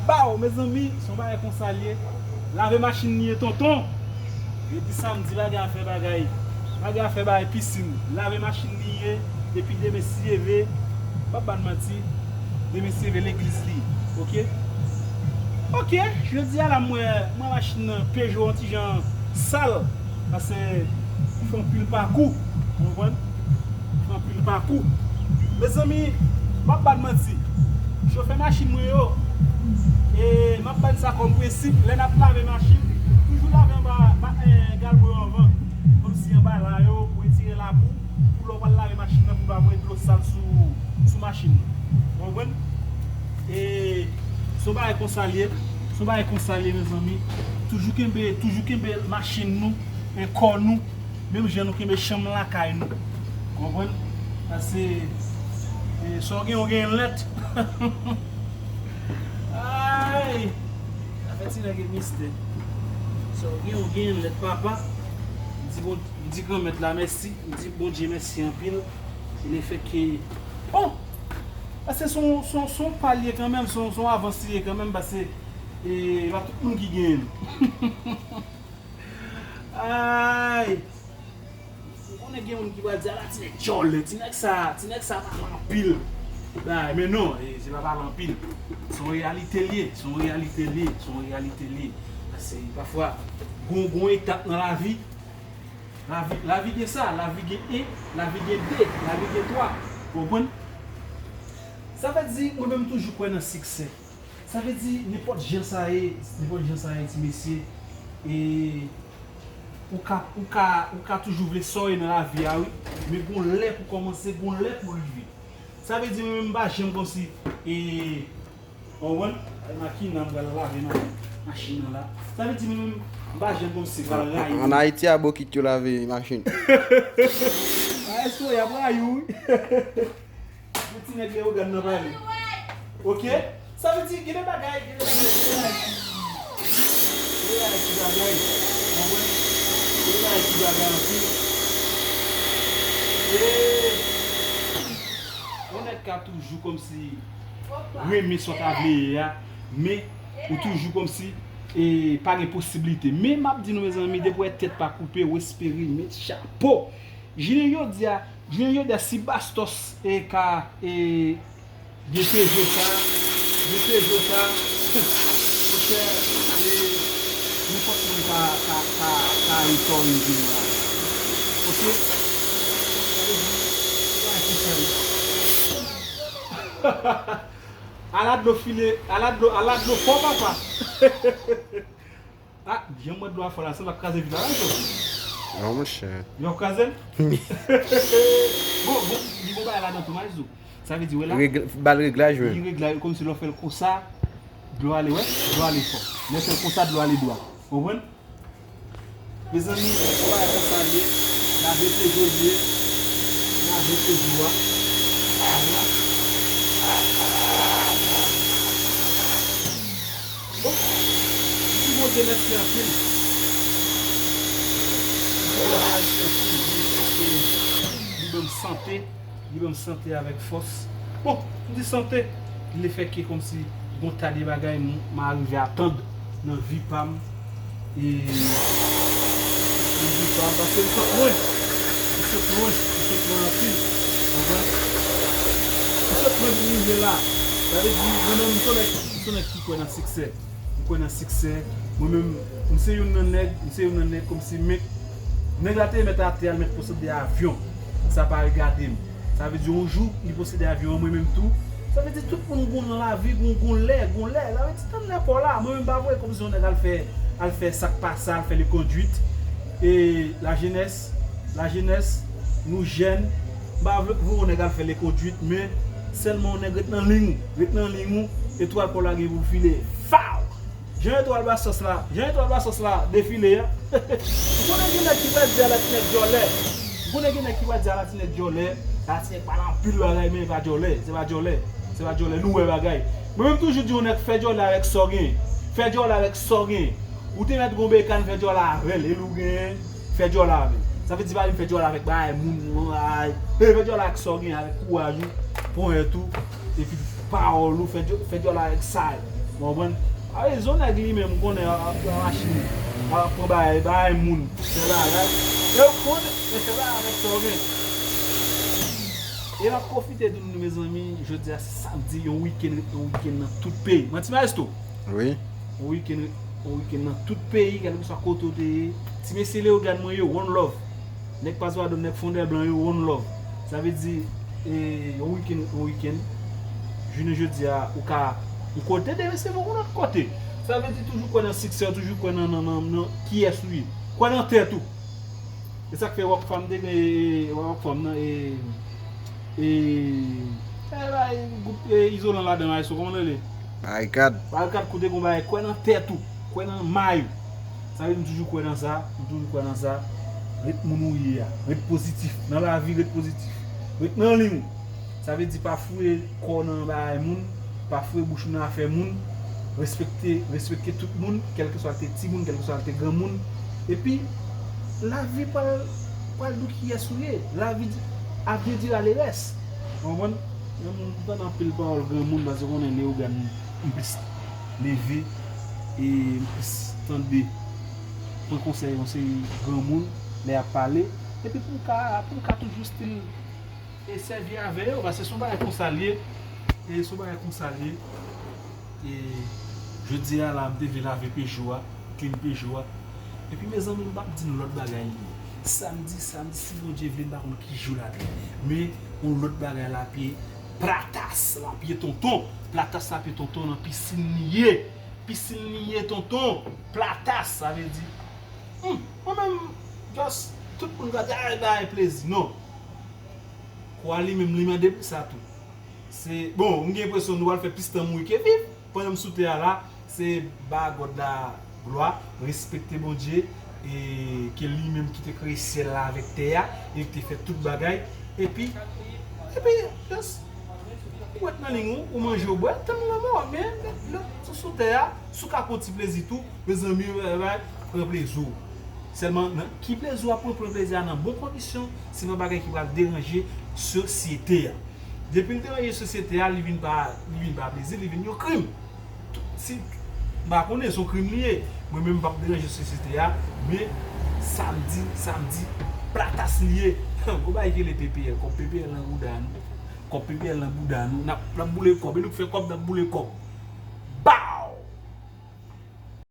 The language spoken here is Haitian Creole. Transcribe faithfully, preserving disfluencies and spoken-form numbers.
Baw, mezanmi, se yon bagay konsa l ye. Lave machin li ye, tonton. Yo di samdi, bagay a fè bagay. Bagay a fè bagay pisin. Lave machin li ye, epi demen si Dye vle, m p ap ba n manti, demen si Dye vle legliz li ye. Oke? Oke, jodi a la, m wè, m wè machin nan Peugeot yon ti jan sal, paske li fè anpil pakou, ou konprann? Li fè anpil pakou. Mezanmi, m ap ba n manti. Chofè machin mwen yo, e m ap ba n sa kòm prensip, lè n ap lave machin, toujou lave anba, ba, e, galbwa yo anvan. Kòmsi anba la yo, pou retire labou, pou lè w pral lave machin nan, pou pa voye dlo sal sou, sou machin nan. Ou konprann? E se yon bagay konsa l ye, se yon bagay konsa l ye, mezanmi. Toujou kenbe, toujou kenbe machin nou, e kò nou, menm jan nou kenbe chanm lakay nou. Konprann? Paske, e, sa w gen, w gen lèt. Ay! Afè ti nèg e mistè. Sa w gen, w gen lèt, papa. M di bon, m di Granmèt la mèsi, m di Bondye mèsi anpil. Lefètke, bon, paske se yon, se yon, se yon pa l ye kanmenm, se yon, se yon avans li ye kanmenm, paske, e, pa tout moun ki genyen l. Ay! Ou konnen gen moun ki pral di, "Ala ti nèg djòlè, ti nèg sa, ti nèg sa pale anpil." Ay, men non, e, se pa pale anpil. Se yon reyalite l ye, se yon reyalite l ye, se yon reyalite l ye. Paske pafwa, gon, gon etap nan lavi, lavi, lavi gen sa, lavi gen en, lavi gen de, lavi gen twa. Ou konprann? Sa vle di, mwen menm toujou kwè nan siksè. Sa vle di, nenpòt jan sa ye, nenpòt jan sa ye, ti mesye, e, ou ka, ou ka, ou ka toujou vle sa w ye nan lavi a, wi. Men gon lè pou kòmanse, gon lè pou rive. Sa vle di, mwen menm, m pa janm kòmsi, e, w konprann? Ay, makina, m pral lave nan machin nan la. Sa vle di, mwen menm, m pa janm kòmsi pral rayi. An Ayiti, a bokit yo lave machin. A, èske y ap rayi w, wi? Yon ti nèg Leyogàn nan pale. Oke? Sa vle di, gen de bagay, gen de bagay, gen de bagay. Gen de bagay ki bagay. Konprann? Gen de bagay ki bagay anpil. E, yon nèg ka toujou kòmsi renmen sa w ta vle ye a, men ou toujou kòmsi, e, pa gen posiblite. Men m ap di nou, mezanmi, depi w wè tèt pa koupe, ou espere met chapo. Jounen jodi a, jounen jodi a, si Bastos, e, ka, e, gen Peugeot sa, gen Peugeot sa, monchè, e, nenpòt moun ka, ka, ka, ka retò rive la. Oke? Ala dlo file, ala dlo, ala dlo fò, papa. Ah, jan m wè dlo a fò la, sa l ap kraze vit la, wi, tou. Non, monchè. Yo ap kraze l? Bon, bon, li gon bagay ladan tou, Maizou. Sa vle di, wè la. Regle, ba l reglaj, wi. Li reglaj, kòmsi lè w fè l konsa, dlo ale, wè, dlo ale fò. Lè w fè l konsa, dlo ale dwat. Konprann? Mezanmi, se bagay konsa l ye. Lave Peugeot l ye. Lave Peugeot a. Vwala. Bon, m di Bondye mèsi anpil. M di Bondye mèsi anpil. Li ban m sante, li ban m sante avèk fòs. Bon, m di sante, lefètke kòmsi gon ta de bagay m, m arive atann nan vi pa m. E, nan vi pa m, paske m sot lwen. M sot lwen, m sot lwen anpil. Konprann? M sot lwen pou m rive la. Sa vle di, mwen menm, m se yon nèg, m se yon nèg ki kwè nan siksè. M kwè nan siksè. Mwen menm, m se youn nan nèg, m se youn nan nèg kòmsi men, nèg la te mèt atè a, l mèt posede avyon. Sa pa regade m. Sa vle di, yon jou, li posede avyon an, mwen menm tou. Sa vle di, tout moun gon nan lavi, gon, gon lè, gon lè. Sa vle di, tann lè pa w la. Mwen menm, pa vre, kòmsi yon nèg al fè, al fè sa k pa sa, al fè lekondwit. E lajenès, lajenès, nou jèn, m pa vle pou yon nèg al fè lekondwit, men sèlman yon nèg ret nan liy ou, ret nan liy ou, etwal pa w la gen pou file. Faw! Jan etwal Bastos la, jan etwal Bastos la defile a. Ou konnen gen nèg ki pral di ala ti nèg djòlè. Ou konnen gen nèg ki pral di ala ti nèg djòlè, ala ti nèg pale anpil bagay, men e pa djòlè, se pa djòlè, se pa djòlè, nou wè bagay. Mwen menm toujou di yon nèg fè djòlè avèk sa w gen, fè djòlè avèk sa w gen. Ou te mèt gon bekàn, fè djòlè avè l, e l ou genyen, fè djòlè avè l. Sa vle di pa vin fè djòlè avèk bagay moun, bagay. E fè djòlè avèk sa w genyen, avèk kouraj ou, ponyèt ou, epi pawòl ou, fè djò-, fè djòlè avèk sa yo. Ou konprann? A rezon nèg li menm konnen a, a, a machin, a pran bagay, bagay moun, fè bagay. Yo konn, men fè bagay avèk sa w gen. E n ap pwofite di nou, mezanmi, jodi a se samdi, yon wikenn, yon wikenn nan tout peyi. Manti Maestro? Wi. Yon wikenn, yon wikenn nan tout peyi, kèlkeswa kote w te ye. Ti mesye Leogane mwen yo, one love. Nèg Pas Vadòm, nèg Fondè Blan yo, one love. Sa vle di, e, yon wikenn, yon wikenn, jounen jodi a, ou ka yon kote, demen se yon lòt kote. Sa vle di toujou kwè nan siksè, toujou kwè nan, nan, nan, nan kiyès ou ye. Kwè nan tèt ou. E sa k fè Rockfam te gen, e, e, Rockfam nan, e, e, e, bay gwoup, e, Izolan ladan, Maestro, kòman l rele? Barikad. Barikad kote gon bagay, kwè nan tèt ou, kwè nan may ou. Sa vle di m toujou kwè nan sa, m toujou kwè nan sa. Ret moun ou ye a, ret pozitif. Nan lavi, ret pozitif. Ret nan liy ou. Sa vle di pa foure kò w nan bagay moun, pa foure bouch ou nan afè moun. Respekte, respekte tout moun, kèlkeswa l te timoun, kèlkeswa l te granmoun. Epi, lavi pral, pral di w kiyès ou ye. Lavi di, avenir dira le reste. Ou konprann? Men moun, m tande anpil pawòl granmoun, paske konnen Leogane, m plis leve, e m plis tande, pran konsèy yon seri granmoun, lè y ap pale. Epi pou m ka, pou m ka toujou still e sèvi avè yo, paske se yon bagay konsa l ye. E se yon bagay konsa l ye. E jodi a la, m te vle lave Peugeot a, clean Peugeot a. Epi, mezanmi, m p ap di nou lòt bagay li ye. Samdi, samdi, si Bondye vle, m pa konn ki jou l ap ye. Men, yon lòt bagay l ap ye, platas l ap ye, tonton. Platas l ap ye, tonton, nan pisin li ye. Pisin li ye, tonton. Platas, sa vle di, hmm, mwen menm, just, tout moun ka di, "Ay, bay plezi." Non. Kwa li menm, li mande pou sa tou. Se, bon, m gen enpresyon nou pral fè plis tan mouri ke viv. Pandan m sou tè a la, se ba God la glwa, respekte Bondye, e ke li menm ki te kreye syèl la avèk tè a, e ki te fè tout bagay. Epi, epi, just, ou ret nan liy ou, ou manje, ou bwè, tann lanmò, men, lè, lè, sou, sou tè a, si w ka pran ti plezi tou, mezanmi, bay, bay, pran plezi w. Sèlman, nan, ki plezi w ap pran, pran plezi a nan bon kondisyon, se pa bagay ki pral deranje sosyete a. Depi l deranje sosyete a, li vin pa, li vin pa plezi, li vin yon krim. Si, m pa konnen, se yon krim li ye. Mwen menm, m p ap deranje sosyete a, men samdi, samdi, platas li ye. Gon bagay ki rele P P L, kòb P P L nan bouda nou. Kòb P P L nan bouda nou. N ap, n ap boule kòb, e nou k fè kòb, n ap boule kòb.